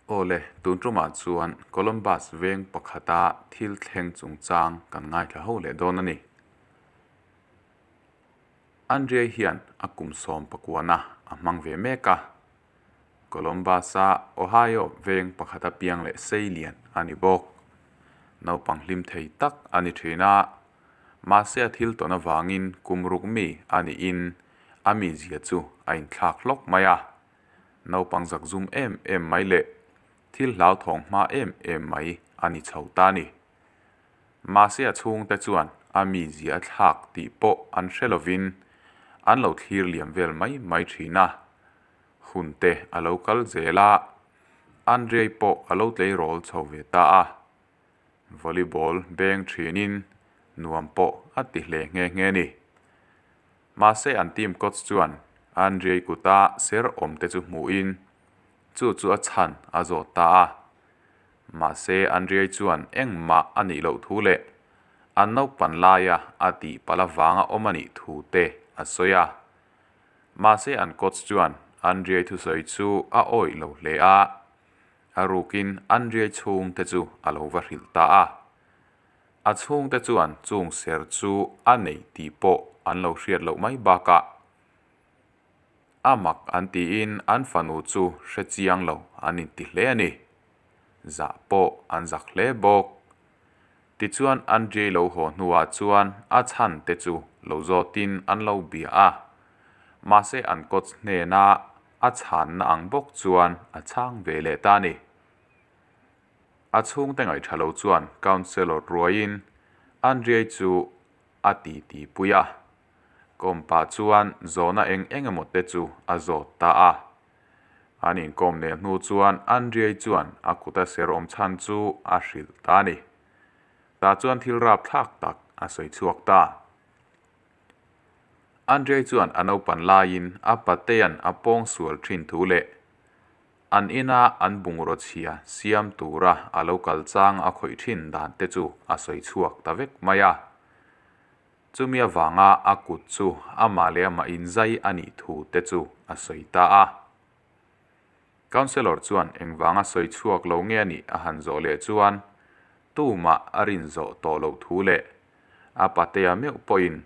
Awle, tun tumah chuan Columbus veng pakhata thil thleng chungchang kan ngaithla ho leh dawn a ni. Andrei hian a kum sawm pakuana a hmang ve mek a. Columbus-a Ohio veng pakhata piang leh sei lian a ni bawk. Naupang hlim thei tak a ni thin a, mahse a thil tawn avangin kum ruk mi a niin a mizia chu a inthlak hlawk mai a. Naupang zakzum em em mai leh thil hlauthawng hma em em mai a ni chho ta a ni. Mahse a chhungte chuan a mizia a thlak tih pawh an hre lovin an lo thlir liam vel mai mai thin a. Hun te a lo kal zel a, Andrei pawh a lo tleirawl chho ve ta a. Volleyball beng thinin nuam pawh a ti hle nghe nghe a ni. Mahse an team coach chuan Andrei kuta ser awm te chu hmuhin chu chu a chhan a zawt ta a. Mahse Andrei chuan engmah a nih loh thu leh an naupan laia a tih palh avanga awm a nih thu te a sawi a. Mahse an coach chuan Andrei thusawi chu a awih lo hle a, a rukin Andrei chhungte chu a lo va hrilh ta a. A chhungte chuan chung ser chu a nei tih pawh an lo hriat loh mai bakah a mak an tiin an fanu chu hre chiang lo an inti hle a ni. Zah pawh an zak hle bawk. Tichuan Andrei lo haw hnuah chuan a chhan te chu lo zawtin an lo bia a. Mahse an coach hnena a chhanna ang bawk chuan a chhang ve leh ta a ni. A chhungte ngaihṭha lo chuan councellor ruaiin Andrei chu a ti ti pui a. Kawm pah chuan zawhna eng eng emaw te chu a zawt ta a. An inkawm leh hnu chuan Andrei chuan a kuta ser awm chhan chu a hrilh ta a ni. Tah chuan thil rapthlak tak a sawi chhuak ta. Andrei chuan a naupan laiin a patea'n a pawng sual ṭhin thu leh An ina an bungraw chhia siam tura a lo kal chang a khawih thin dan te chu a sawi chhuak ta vek mai a. Chumi avanga a kut chu amah leh amah inzai a nih thu te chu a sawi ta a. Councellor chuan engvanga sawi chhuak lo nge a nih a han zawh leh chuan tumah a rin zawh tawh loh thu leh a patea meuh pawhin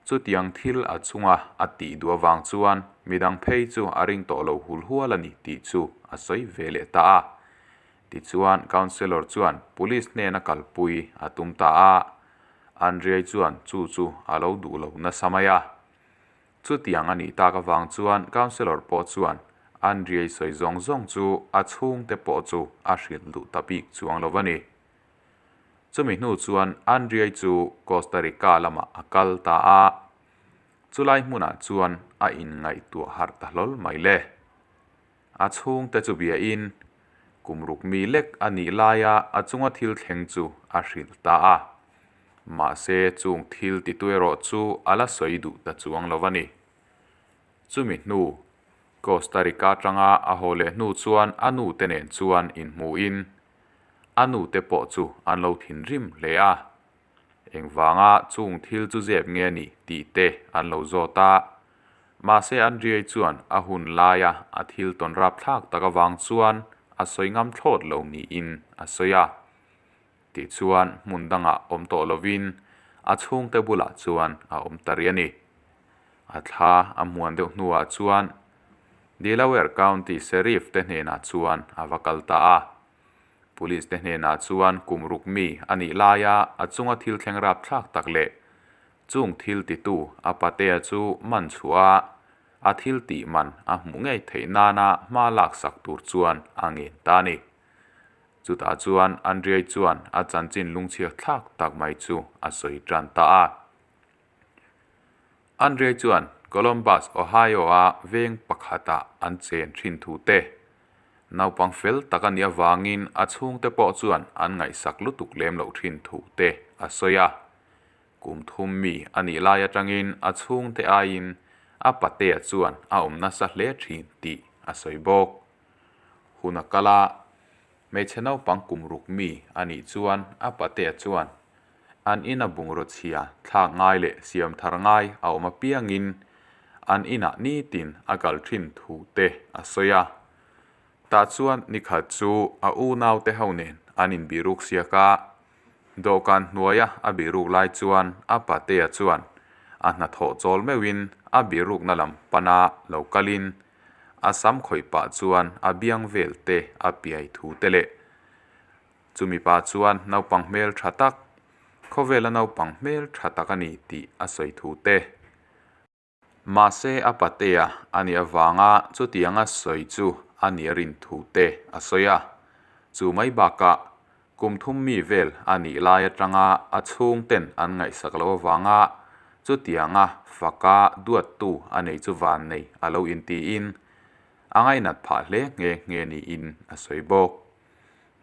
Chutiang thil a chunga a tih duh avang chuan midang phei chu a ring tawh lo hul hual a ni tih chu a sawi ve leh ta a. Tichuan Councellor chuan Police hnena kalpui a tum ta a, Andrei chuan chu chu a lo duh lo nasa mai a. Chutiang a nih tak avang chuan Councellor pawh chuan Andrei sawi zawng zawng chu a chhungte pawh chu a hrilh duh ta bik chuang lo a ni. Chumi hnu chuan Andrei chu Costa Rica lamah a kal ta a, chulai hmunah chuan a inngaihtuah harh ta hlawl mai le. A chhungte chu biain kum ruk mi lek a nih laia a chunga thil thleng chu a hrilh ta a, mahse chung thil titu erawh chu a la sawi duh ta chuang lo a ni. Chumi hnu Costa Rica atanga a haw leh hnu chuan a nute nen chuan inhmuhin A nute pawh chu an lo thinrim hle a, engvanga chung thil chu zep nge ni tih te an lo zawt a. Mahse Andriai chuan a hun laia a thil tawn rapthlak tak avang chuan a sawi ngam thlawt lo niin a sawi a. Tichuan hmun dangah awm tawh lovin a chhungte bulah chuan a awm ta rih a ni. A thla a hmuan deuh hnuah chuan Delaware County Sheriff te hnenah chuan a va kal ta a. Police te hnenah chuan kum ruk mi a nih laia a chunga thil thleng rapthlak tak leh chung thil titu a patea chu man chhuah a, a thil tih man a hmuh ngei theih nana hma laksak tur chuan a ngen ta a ni. Chutah chuan Andrei chuan a chanchin lungchhiat thlak tak mai chu a sawi tan ta a. Andrei chuan Columbus, Ohio-a veng pakhatah an chen thin thu te, naupang fel tak a nih avangin a chhungte pawh chuan an ngaihsak lutuk lem loh thin thu te a sawi a. Kum thum mi a nih lai atangin a chhungte aiin a patea chuan a awm nasa hle thin tih a sawi bawk. Hun a kal a, hmeichhe naupang kum ruk mi a nih chuan a patea chuan An ina bungraw chhia thlak ngai leh siam thar ngai a awm apiangin an inah nitin a kal thin thu te a sawi a. Tah chuan nikhat chu a unaute ho nen an inbiruk siak a, dawhkan hnuaia a biruk lai chuan a patea chuan a hnathawh chawl meuhin a birukna lam pana lo kalin a sam khawih pah chuan a biang vel te a piai thu te leh chumi pah chuan naupang hmel tha tak, khawvela naupang hmel tha tak a ni tih a sawi thu te. Mahse a patea a nih avanga chutianga sawi chu a nih a rin thu te a sawi a. Chu mai bakah kum thum mi vel a nih lai atanga a chhungten an ngaihsak loh avanga chutianga faka duattu a nei chu vannei a lo intiin a ngainat phah hle nghe nghe niin a sawi bawk.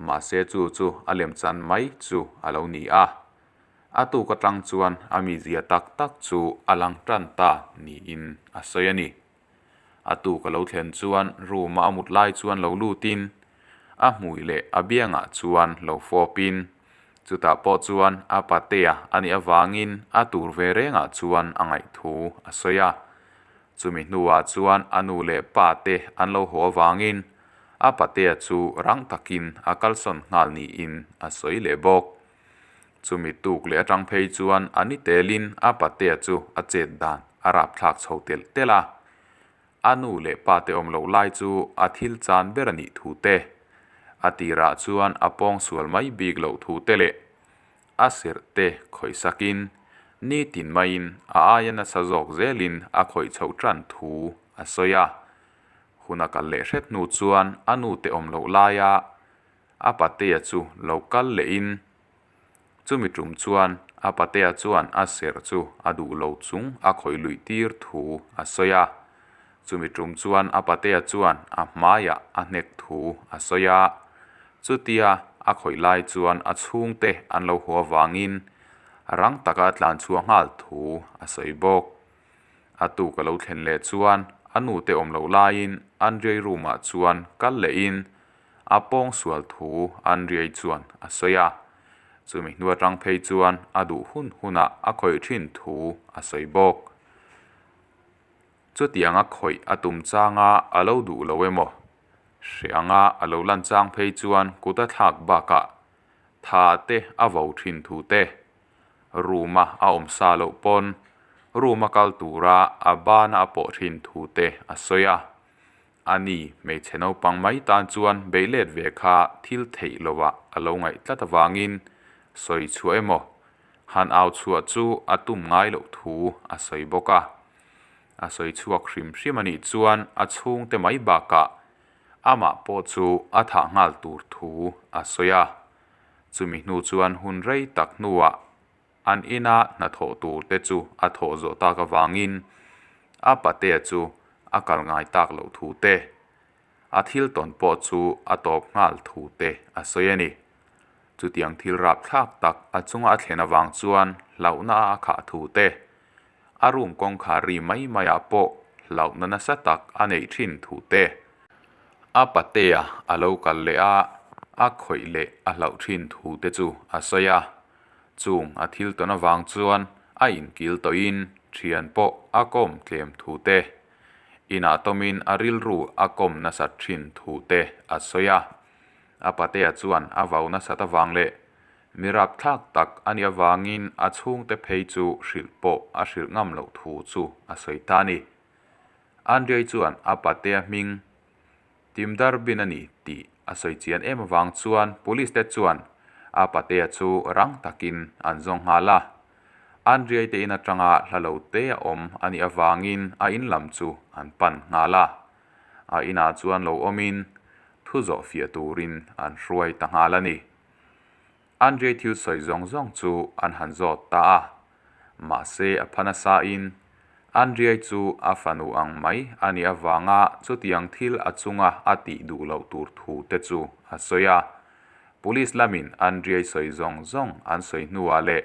Mahse chu chu a lemchan mai chu a lo ni a. A tuk atang chuan a mizia tak tak chu a lang tan ta niin a sawi a ni. A tuk a lo thlen chuan room-a a mut lai chuan lo lutin a hmui leh a biangah chuan lo fawpin chutah pawh chuan a patea a nih avangin a tur ve rengah chuan a ngaih thu a sawi a. Chumi hnuah chuan a nu leh pa te an lo haw avangin a patea chu rang takin a kalsawn nghal niin a sawi leh bawk. Chumi tuk leh atang phei chuan a ni telin a patea chu a chet dan a rapthlak chho telh telh a. A nu leh pa te awm loh lai chu a thil chan ber a nih thu te, a tirah chuan a pawng sual mai bik loh thu te leh a serh te khawih sakin nitin maiin a aia nasa zawk zelin a khawih chhoh tan thu a sawi a. Hun a kal leh hret hnu chuan a nu te awm loh laia a patea chu lo kal lehin chumi tum chuan a patea chuan a serh chu a duh lo chung a khawih luih tir thu a sawi a. Chumi tum chuan a patea chuan a hmaiah a hnek thu a sawi a. Chutia a khawih lai chuan a chhungte an lo haw avangin rang taka tlan chhuah nghal thu a sawi bawk. A tuk a lo thlen leh chuan a nute awm loh laiin Andrei room ah chuan kal lehin a pawng sual thu Andrei chuan a sawi a. Chumi hnu atang phei chuan a duh hun hunah a khawih thin thu a sawi bawk. Chutianga khawih a tum changa a lo duh lo emaw hre anga a lo lan chang phei chuan kut a thlak bakah tha te a vo thin thu te, room a a awm sa loh pawn room a kal tura a bana a pawh thin thu te a sawi a. Ani hmeichhe naupang mai tan chuan beih let ve kha thil theih lovah a lo ngaih tlat avangin sawi chhuah emaw han au chhuah chu a tum ngai loh thu a sawi bawk a. A sawi chhuak hrim hrim a nih chuan a chhungte mai bakah amah pawh chu a thah nghal tur thu a sawi a. Chumi hnu chuan hun rei tak hnuah an ina hnathawh tur te chu a thawh zawh tak avangin a patea chu a kal ngai tak loh thu te, a thil tawn pawh chu a tawp nghal thu te a sawi a ni. Chutiang thil rapthlak tak a chunga a thlen avang chuan hlauhna a khah thu te, a room kawngkhar ri mai maiah pawh hlauhna nasa tak a neih thin thu te, a patea a lo kal leh a, a khawih leh a hlauh thin thu te chu a sawi a. Chung a thil tawn avang chuan a inkil tawhin thian pawh a kawm tlem thu te, inah tawmin a rilru a kawm nasat thin thu te a sawi a. A patea chuan a vau nasat avang leh mi rapthlak tak a nih avangin a chhungte phei chu hrilh pawh a hrilh ngam loh thu chu a sawi ta a ni. Andrei chuan a patea hming Tim Durbin a ni tih a sawi chian em avang chuan police te chuan a patea chu rang takin an zawng nghal a. Andrei te in atanga hla lo te a awm a nih avangin a in lam chu an pan nghal a. A inah chuan lo awmin thu zawh fiah turin an hruai ta nghal a ni. Andrei thil sawi zawng zawng chu an han zawt ta a. Mahse a pha nasa in Andrei chu a fanu ang mai a nih avanga chutiang thil a chunga a tih duh loh tur thu te chu a sawi a. Police lamin Andrei sawi zawng zawng an sawi hnuah leh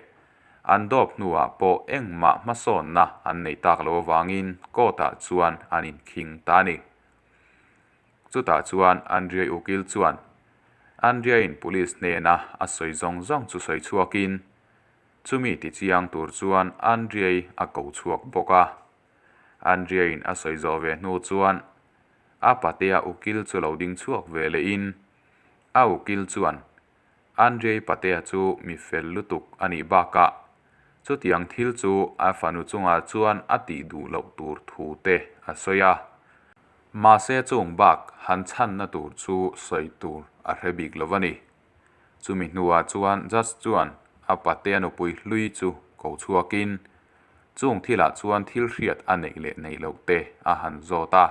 an dawp hnuah pawh engmah hmasawnna an nei tak loh avangin court ah chuan an inkhing ta a ni. Chutah chuan Andrei ukil chuan Andrei-in police hnena a sawi zawng zawng chu sawi chhuakin chumi ti chiang tur chuan Andrei a ko chhuak bawk a. Andrei-in a sawi zawh ve hnu chuan A patea ukil chu lo ding chhuak ve lehin a ukil chuan Andrei patea chu mi fel lutuk a nih bakah chutiang thil chu a fanu chungah chuan a tih duh loh tur thu te a sawi a. Mahse chung bak han chhanna tur chu sawi tur a hre bik lo a ni. Chumi hnuah chuan judge chuan a patea nupui hlui chu ko chhuakin chung thilah chuan thil hriat a neih leh neih loh te a han zawt a.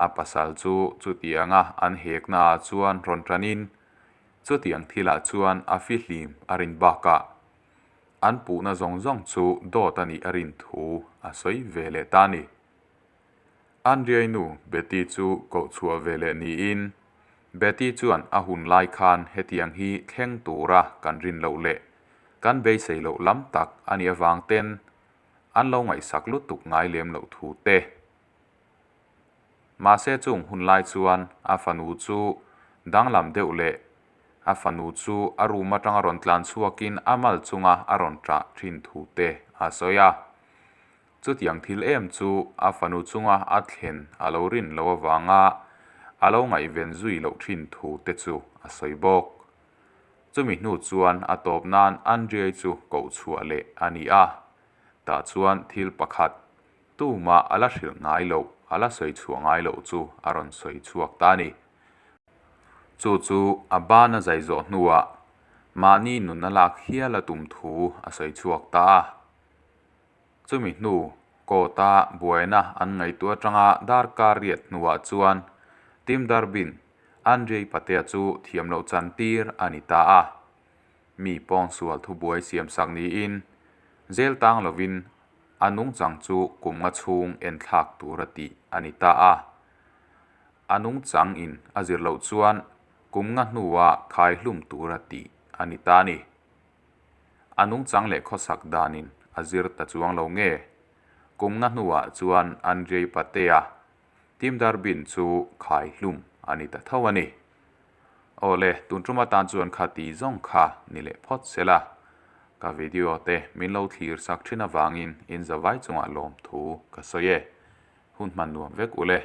A pasal chu chutianga an heknaah chuan rawn tanin chutiang thilah chuan a fihlim a rin bakah an puhna zawng zawng chu dawt a nih a rin thu a sawi ve leh ta a ni. Andriai nu Betty chu koh chhuah ve leh niin Betty chuan a hun lai khan hetiang hi thleng tura kan rin loh leh kan beisei loh lam tak a nih avang ten an lo ngaihsak lutuk ngai lem loh thu te. Mahse chung hun lai chuan a fanu chu danglam deuh leh a fanu chu a room atanga rawn tlan chhuakin a mal chunga a rawn ṭah ṭhin thu te a sawi a. Chutiang thil em chu a fanu chunga a thlen a lo rin loh avanga a lo ngaihven zui loh ṭhin thu te chu a sawi bawk. Chumi hnu chuan a tawp nan Andrei chu koh chhuah leh a ni a, tah chuan thil pakhat Tumah a la hrilh ngai loh, a la sawi chhuah ngai loh chu a rawn sawi chhuak ta a ni. Chu chu a ban a zai zawh hnuah mahni nun a lak hial a tum thu a sawi chhuak ta a. Chumi hnu court-a buaina an ngaihtuah atanga darkar riat hnuah chuan Tim Durbin, Andrei Patea chu thiam loh chantir a ni ta a. Mi pawngsual thubuai siamsak niin zel tang lovin A nungchang chu kum nga chhung en thlak tur a tih a ni ta a. A nungchang in a zir loh chuan kum nga hnuah khai hlum tur a tih a ni ta a ni. A nungchang leh khawsak danin a zir ta chuang lo nge? Kum nga hnuah chuan Andrei Patea, Tim Durbin chu khai hlum a ni ta tho a ni. Aw le, tun tum atan chuan kha ti zawng kha ni leh phawt se la. Ka video te min lo thlir sak thin avangin in zavai chungah lawmthu ka sawi e. Hun hman nuam vek u le.